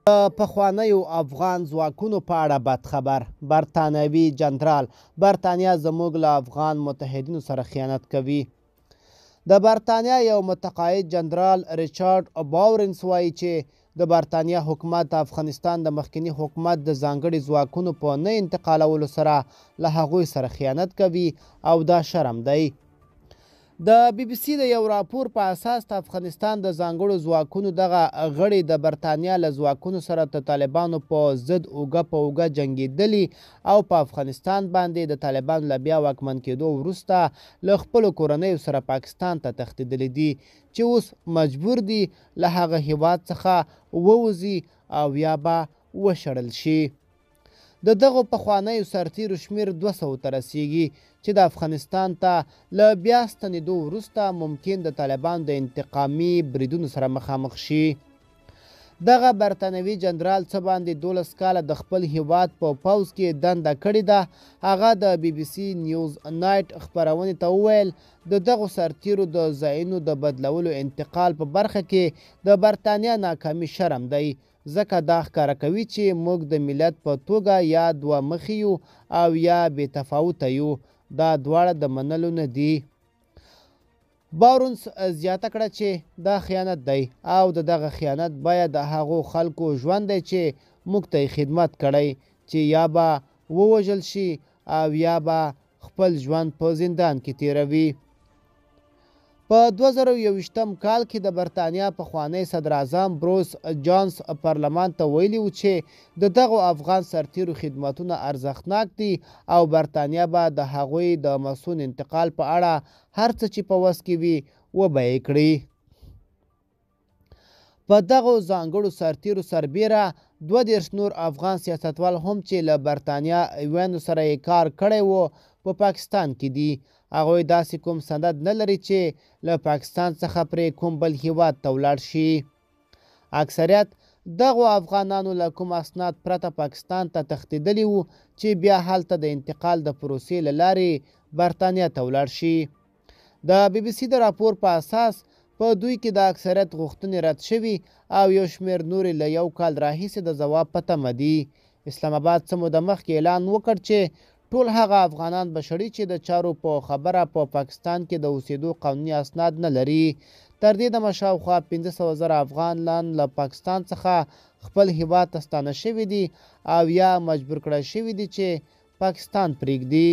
د پخوانیو افغان ځواکونو په اړه بد خبر، برتانوي جنرال، برتانیا زموږ له افغان متحدینو سره خیانت کوي. د برتانیا یو متقاعد جنرال ریچارډ باورنس وایي چې د برتانیا حکومت د افغانستان د مخکني حکومت د ځانګړي ځواکونو په نه انتقالولو سره له هغوی سره خیانت کوي او دا شرم دی. د بي بي سي د یو راپور په اساس د افغانستان د ځانګړو ځواکونو دغه غړي د برتانیا له ځواکونو سره د طالبانو په ضد اوږه په اوږه جنګېدلي او په افغانستان باندې د طالبانو له بیا واکمن کېدو وروسته له خپلو کورنیو سره پاکستان ته تښتېدلي دي چې اوس مجبور دي له هغه هیواد څخه ووځي او یا به وشړل شي. د دغو پخوانیو سرتیرو شمیر 200 ته رسیږي چې د افغانستان ته له بیا ستنیدو وروسته ممکن د طالبانو د انتقامي بریدونو سره مخامخ شي. دغه برتانوي جنرال څه باندې 12 کاله د خپل هیواد په پوځ کې دنده کړې ده. هغه د بي بي سي نیوز نایټ خپرونې ته وویل، د دغو سرتیرو د ځایونو د بدلولو انتقال په برخه کې د برتانیا ناکامي شرم دی، ځکه دا ښکاره کوي چې موږ د ملت په توګه یا دوه مخي یو او یا بې تفاوته یو، دا دواړه د منلو نه دي. باورنس زیاته کړه چې دا خیانت دی او د دغه خیانت بیه د هغو خلکو ژوند دی چې موږ ته یې خدمت کړی، چې یا به ووژل شي او یا به خپل ژوند په زندان کې تیروي. په 2021 کال کې د برتانیا پخوانی صدراعظم بروس جانس پارلمان ته ویلي و چې د دغو افغان سرتیرو خدمتونه ارزښتناک دي او برتانیا به د هغوی د مصون انتقال په اړه هر څه چې په وس کې وي وبه یې کړي. په دغو ځانګړو سرتیرو سربیره 32 نور افغان سیاستوال هم چې له برتانیا ویانو سره یې کار کړی و په پاکستان کې دي. هغوی داسې کوم سند نه لري چې له پاکستان څخه پرې کوم بل هیواد ته ولاړ شي. اکثریت دغو افغانانو له کوم اسناد پرته پاکستان ته تښتېدلي وو چې بیا هلته د انتقال د پروسې له لارې برتانیا ته ولاړ شي. د بي بي سي د راپور په اساس په دوی کې د اکثریت غوښتنې رد شوي او یو شمېر نورې له یو کال راهیسې د ځواب په تمه دي. اسلام اباد څه موده مخکې اعلان وکړ چې ټول هغه افغانان به شړي چې د چارو په خبره په پاکستان کې د اوسېدو قانوني اسناد نه لري. تر دې دمه شاوخوا 500 زره افغانان له پاکستان څخه خپل هیواد ته ستانه شوي دي او یا مجبور کړای شوي دي چې پاکستان پرېږدي.